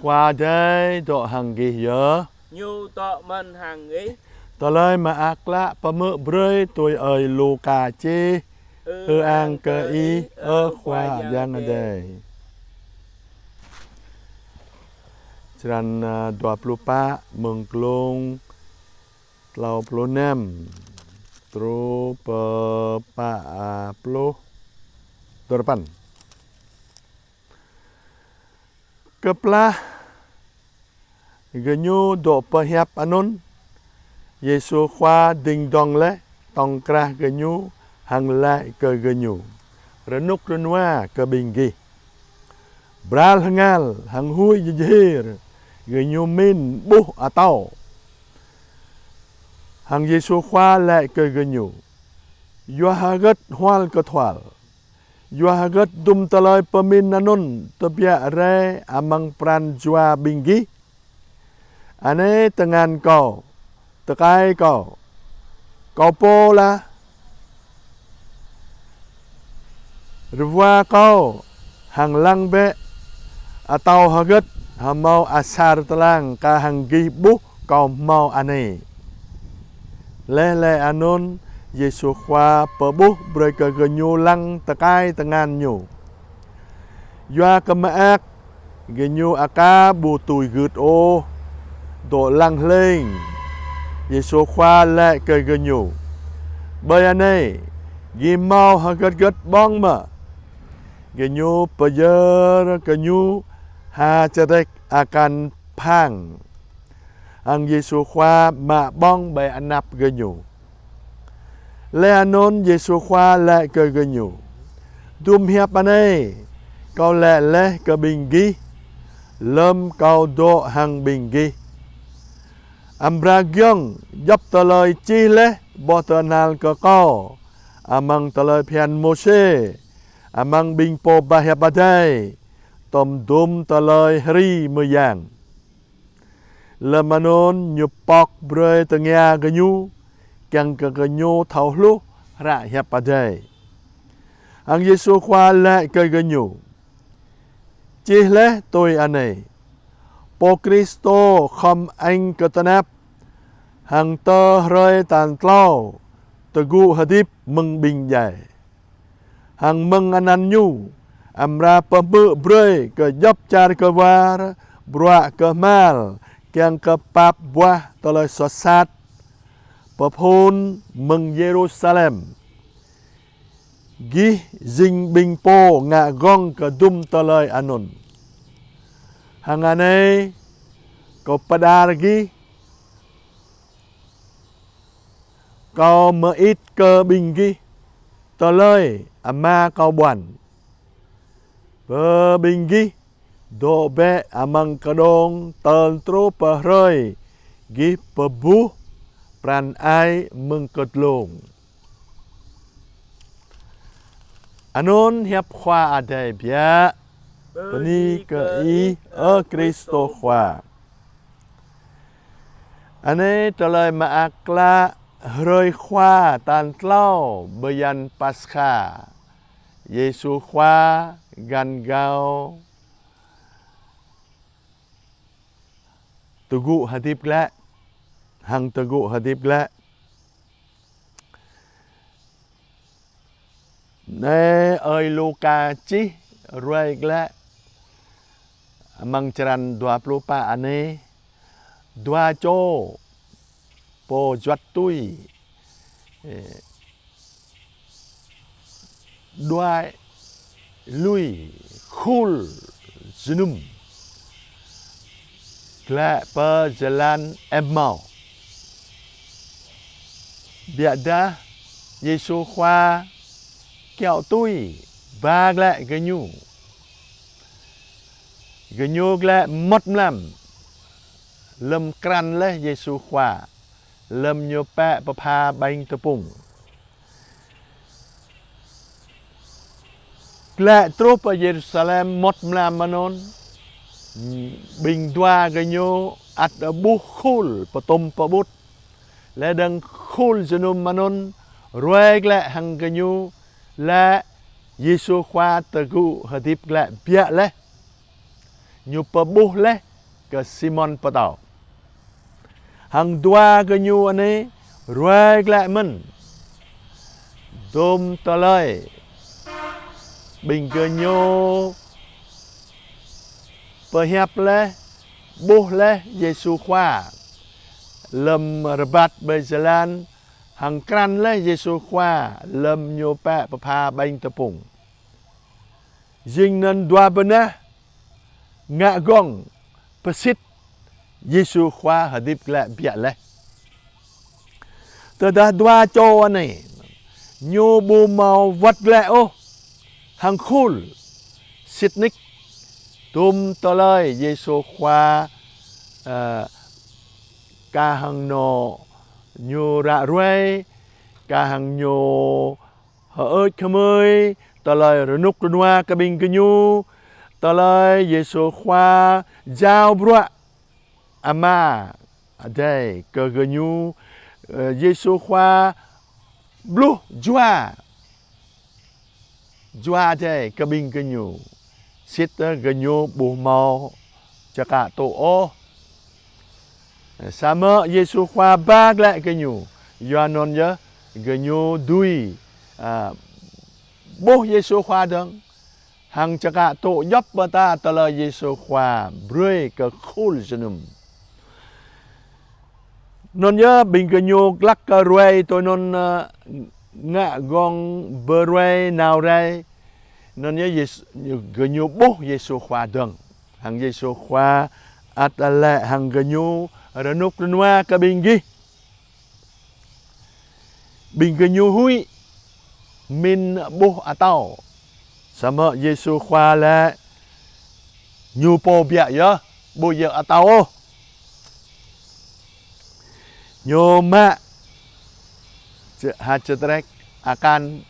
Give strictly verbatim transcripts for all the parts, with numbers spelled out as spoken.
Khua Adai dŏ hăng gih yơh. Ñu dŏ mơ̆n hăng ih. Tơlơi Mơak Klă pơhmư̆ brơi tui ơi Luka čih. Hơang kơ Ih, ơ Khua Yang Adai. Črăn, a, dua pluh pă, mơ̆ng glông klâo pluh năm truh pơ pă, a, pluh dua rơpăn. Kơplah gơñu dŏ pơhiăp anŭn, Yêsu Khua dĭng dŏng laih, tŏng krah gơñu hăng laĭ kơ gơñu: Rơnŭk rơnua kơ ƀing gih. Bral hơngal hăng huĭ jơjơhir, gơñu mĭn ƀuh atâo. Hăng Yêsu Khua laĭ kơ gơñu: Yua hơgĕt hual kơthual? Yua hơgĕt dŭm tơlơi pơmĭn anŭn tơbiă rai amăng pran jua ƀing gih? Anai tơngan Kâo, tơkai Kâo, Kâo pô lah. Rơwa Kâo hăng lăng bĕ, atâo hơgĕt hơmâo asar tơlang kah hăng gih ƀuh Kâo hmâo anai. Laih laĭ anŭn, Yêsu Khua pơƀuh brơi kơ gơñu lăng tơkai tơngan Ñu. Yua kơ mơak, gơñu aka ƀu tui gưt ôh, dŏ lăng hlĕng. Yêsu Khua laĭ kơ gơñu: Ƀơi anai, gih hmâo hơgĕt hơgĕt ƀơ̆ng mơ̆? Gơñu pơyơr kơ Ñu ha čơdĕk akan phang. Hăng Yêsu Khua mă ƀơ̆ng ƀơi anăp gơñu. Laih anŭn Yêsu Khua laĭ kơ gơñu: Dŭm hiăp anai Kâo laĭ laih kơ ƀing gih, lơ̆m Kâo dŏ hăng ƀing gih. Amra giŏng djŏp tơlơi čih laih bôh tơhnal kơ Kâo amăng tơlơi phiăn Môsê, amăng ƀing pô pơhiăp Adai, tŏm dŭm tơlơi hri mơyang. Lơ̆m anŭn Ñu pŏk brơi tơngia gơñu, kiăng kơ gơñu thâo hluh hră hiăp Adai. Hăng Yêsu Khua laĭ kơ gơñu: Čih laih tui anai: Pô Kristô khŏm añ kơ tơnap, hăng tơ hrơi tal tlâo tơgŭ hơdip mơ̆ng ƀing djai. Hăng mơ̆ng anăn Ñu, amra pơhmư̆ brơi kơ djŏp čar kơwar bruă kơhma̱l kiăng kơ pap buah tơlơi soh sat pơphun mơ̆ng Yêrusalem. Gih jing ƀing pô ngă gơ̆ng kơ dŭm tơlơi anŭn. Hăng anai, Kâo pơđar gih, Kâo mơit kơ ƀing gih tơlơi Ama Kâo ƀuăn. Bơ ƀing gih dŏ bĕ amăng kơđông tơl truh pơ hrơi gih pơƀuh pran ai mơ̆ng kơdlông. Anŭn hiăp Khua Adai biă. Bơni kơ Ih, ơ Kristô Khua. Anai tơlơi mơak klă hrơi Khua tal tlâo bơyan Paskha. Yêsu Khua găn gao tơgŭ hơdip glaĭ, hăng tơgŭ hơdip glaĭ. Anai ơi Luka čih ruai glaĭ amăng črăn dua pluh pă anai, dua čô pô juăt tui, ơ, đuaĭ lui khul jơnum glaĭ pơ jơlan Emmau. Biă dah Yêsu Khua kiaŏ tui ba glaĭ gơñu. Gơñu glaĭ mŏt mlam lơ̆m krăn laih Yêsu Khua, lơ̆m Ñu pĕ pơpha ƀañ tơpŭng. Glaĭ truh pơ Yêrusalem mŏt mlam anŭn, ƀing dua gơñu ăt ƀuh khul pơtŭm pơƀut. Laih dơ̆ng khul jơnum anŭn ruai glaĭ hăng gơñu laĭ Yêsu Khua tơgŭ hơdip glaĭ biă laih. Ñu pơƀuh laih kơ Simon Pơtâo. Hăng dua gơñu anai ruai glaĭ mơ̆n. Dôm tơlơi ƀing gơñu pơhiăp laih, ƀuh laih Yêsu Khua lơ̆m rơbat ƀơi jơlan, hăng krăn laih Yêsu Khua lơ̆m ñu pĕ pơpha ƀañ tơpŭng. Jing anŭn dua bơnah ngă gơ̆ng pơsit Yêsu Khua hơdip glaĭ biă laih. Tơdah dua čô anai, ñu ƀu hmâo wơ̆t glaĭ ôh hăng khul sĭt nik, dôm tơlơi Yêsu Khua, ơ, kah hăng ñu, ñu ră ruai, kah hăng ñu hơơč hơmơi, tơlơi rơnŭk rơnua kơ ƀing gơñu, tơlơi Yêsu Khua jao bruă Ama Adai kơ gơñu, ơ, Yêsu Khua bluh jua, jua Adai kơ ƀing gơñu. Sĭt, ơ, gơñu ƀu hmâo čơkă tŭ ôh. Samơ̆ Yêsu Khua ba glaĭ gơñu. Yua anŭn yơh gơñu dưi, ơ, ƀuh Yêsu Khua dơ̆ng, hăng čơkă tŭ djŏp mơta tơlơi Yêsu Khua brơi kơ khul jơnum. Anŭn yơh ƀing gơñu glăk kơ ruai tui anŭn, ơ, ngă gơ̆ng pơruai nao rai. Anŭn yơh Yêsu, gơñu ƀuh Yêsu Khua dơ̆ng. Hăng Yêsu Khua ăt laĭ hăng gơñu: Rơnŭk rơnua kơ ƀing gih. Ƀing gơñu huĭ, min ƀuh atâo. Samơ̆ Yêsu Khua laĭ: Ñu pô biă yơh, ƀu djơ̆ atâo ôh. Ñu mă hơčrek akan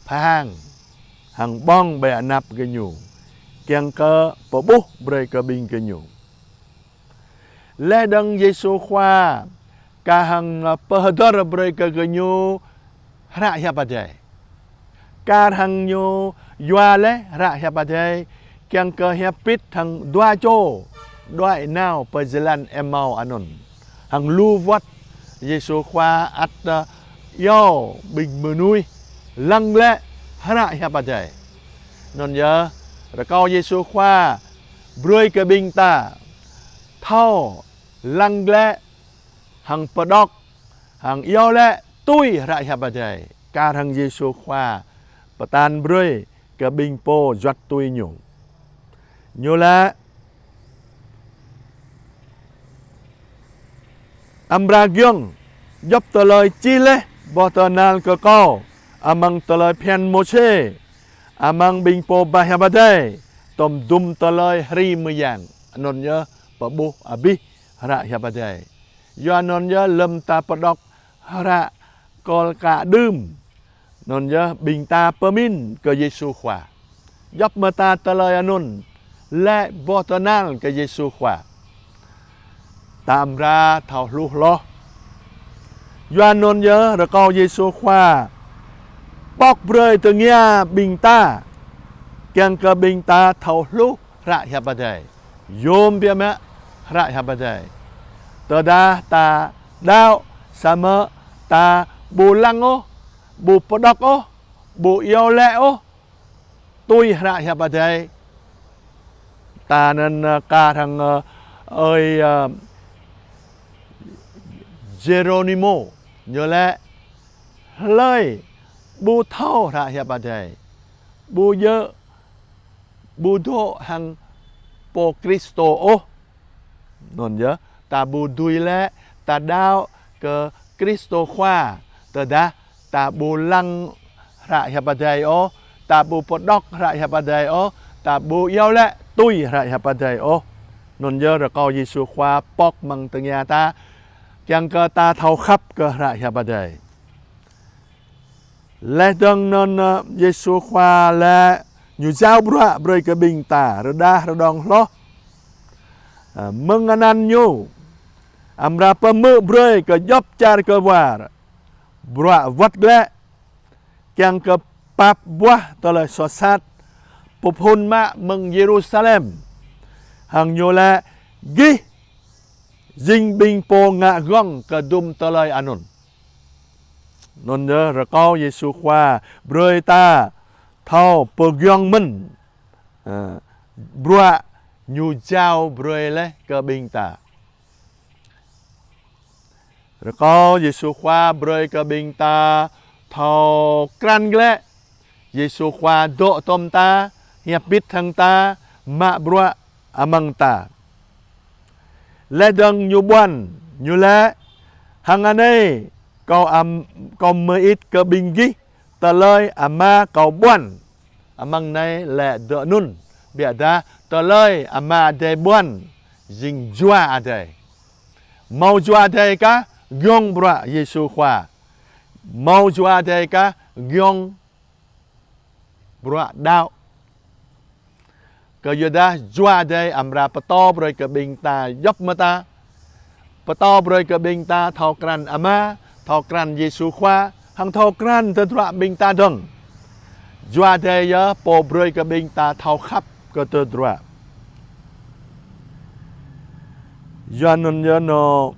phang hăng ƀơ̆ng ƀơi anăp gơñu, kiăng kơ pơƀuh brơi kơ ƀing gơñu. Laih dơ̆ng Yêsu Khua kah hăng pơhơdơr brơi kơ gơñu hră hiăp Adai. Kar hăng ñu yua laih hră hiăp Adai, kiăng kơ hiăp pit hăng dua čô đuaĭ nao pơ jơlan Emau anŭn. Hăng lu wơ̆t Yêsu Khua ăt, ơ, iâu ƀing mơnuih lăng glaĭ hră hiăp Adai. Anŭn yơh, rơkâo Yêsu Khua brơi kơ ƀing ta thâo lăng glaĭ hăng pơđŏk, hăng iâu laĭ tui hră hiăp Adai, kar hăng Yêsu Khua pơtă brơi kơ ƀing pô juăt tui ñu. Ñu laĭ: Amra giŏng djŏp tơlơi čih laih boh tơhnal kơ Kâo amăng tơlơi phiăn Môsê, amăng ƀing pô bah hiăp Adai, tŏm dŭm tơlơi hri mơyang. Anŭn yơh pơƀuh abih hră hiăp Adai. Yua anŭn yơh lơ̆m ta pơđŏk hră Kol Ka Đưm, anŭn yơh ƀing ta pơmĭn kơ Yêsu Khua. Djŏp mơta tơlơi anŭn laĭ boh tơhnal kơ Yêsu Khua. Ta amra thâo hluh hloh. Yua anŭn yơh rơkâo Yêsu Khua pŏk brơi tơngia ƀing ta, kiăng kơ ƀing ta thâo hluh hră hiăp Adai. Yôm biă mă hră hiăp Adai. Tơdah ta đaŏ samơ̆ ta ƀu lăng ôh, ƀu pơđŏk ôh, ƀu iâu laĭ ôh tui hră hiăp Adai. Ta anŭn, ơ, kar hăng, ơ, ơi, ơ, Jêrônimo, ñu laĭ: Hlơi ƀu thâo hră hiăp Adai, ƀu djơ̆, ƀu dŏ hăng Pô Kristô ôh. Anŭn yơh, ta ƀu dưi laĭ ta đaŏ kơ Kristô Khua tơdah ta ƀu lăng hră hiăp Adai ôh, ta ƀu pơđŏk hră hiăp Adai ôh, ta ƀu iâu laĭ tui hră hiăp Adai ôh. Anŭn yơh rơkâo Yêsu Khua pŏk amăng tơngia ta, kiăng kơ ta thâo khăp kơ hră hiăp Adai. Laih dơ̆ng anŭn, ơ, Yêsu Khua laĭ ñu jao bruă brơi kơ ƀing ta rơđah rơđông hloh. Ơ, mơ̆ng anăn ñu amra pơhmư̆ brơi kơ djŏp čar kơwar bruă wơ̆t glaĭ, kiăng kơ pap ƀuah tơlơi soh sat pơphun mă mơ̆ng Yêrusalem. Hăng ñu laĭ: Gih jing ƀing pô ngă gơ̆ng kơ dŭm tơlơi anŭn. Anŭn yơh rơkâo Yêsu Khua brơi ta thâo pơgiŏng mơ̆n, ơ, bruă Ñu jao brơi laih kơ ƀing ta. Rơkâo Yêsu Khua brơi kơ ƀing ta thâo krăn glaĭ. Yêsu Khua dŏ tom ta, hiăp bit hăng ta, mă bruă amăng ta. Laih dơ̆ng Ñu ƀuăn, Ñu laĭ: Hăng anai, Kâo am-, Kâo mơit kơ ƀing gih tơlơi Ama Kâo ƀuăn. Amăng anai laĭ dŏ anŭn, biă dah tơlơi Ama Adai ƀuăn jing Jua Adai. Hmâo Jua Adai kah giŏng bruă Yêsu Khua. Hmâo Jua Adai kah giŏng bruă đaŏ. Kơ yua dah Jua Adai amra pơtô brơi kơ ƀing ta djŏp mơta, pơtô brơi kơ ƀing ta thâo krăn Ama, thâo krăn Yêsu Khua, hăng thâo krăn tơdruă ƀing ta dơ̆ng. Jua Adai yơh pô brơi kơ ƀing ta thâo khăp kơ tơdruă. Yua anŭn yơh nô,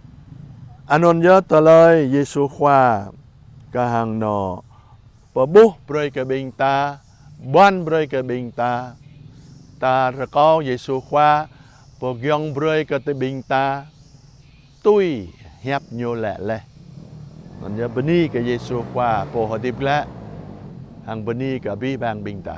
anŭn yơh tơlơi Yêsu Khua kah hăng nô pơƀuh brơi kơ ƀing ta, ƀuăn brơi kơ ƀing ta. Ta rơkâo Yêsu Khua pơgiŏng brơi kơ tơ ƀing ta tui hiăp Ñu laĭ laih. Anŭn yơh bơni kơ Yêsu Khua pô hơdip glaĭ, hăng bơni kơ abih bang ƀing ta.